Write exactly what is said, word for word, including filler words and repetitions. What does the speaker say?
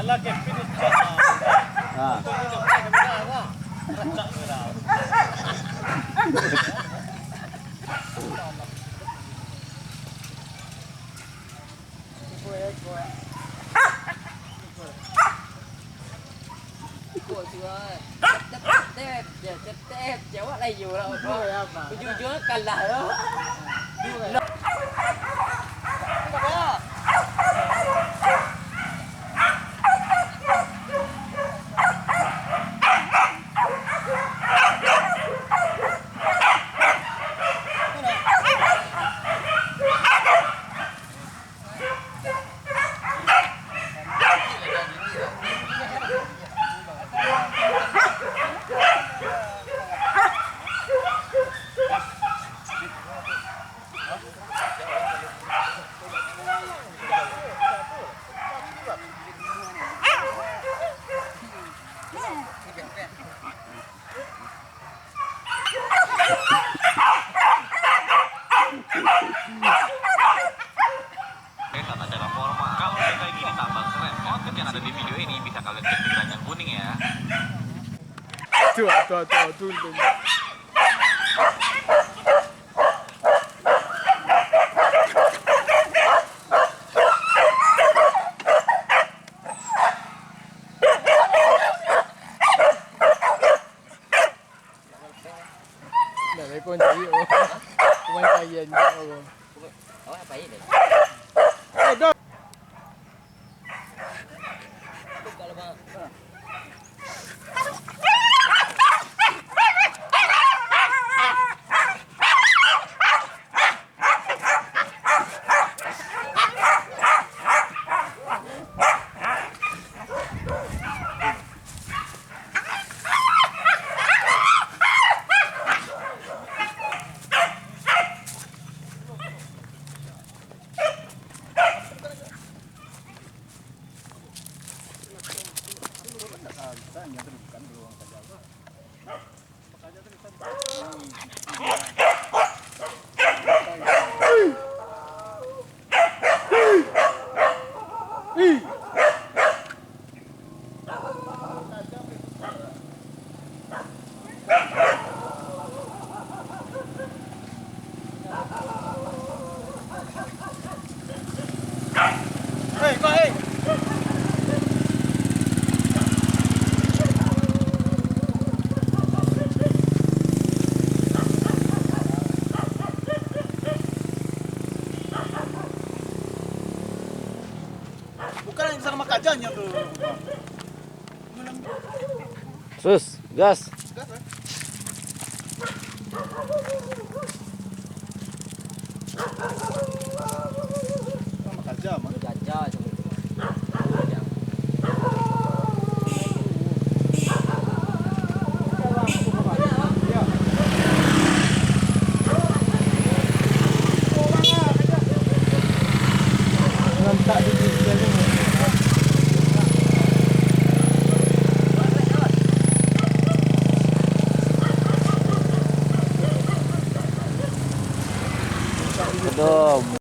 Alah, Kevin ni cak. Ha. Untung dia tak pakai kamera, Abang. Cak kamera. Ikut, ikut. Ikut, ikut. Ikut, ikut. Tep, tep, tep, tep. Jawab lah iyo lah. Ujung-ujung kalah tu. Kalau udah kayak gini tambah keren, konten yang ada di video ini bisa kalian klik di keranjang kuning ya. Tuh, tuh, tuh, tuh, tuh. Dah, baik pun cari, oh. Pemain payah juga, oh. Awak apa ini? Eh, dah. Bukan yang sama kajanyo tu. Sus, gas. Gas, eh? Sama kaja, mah. Kaja, sama tu. Belum.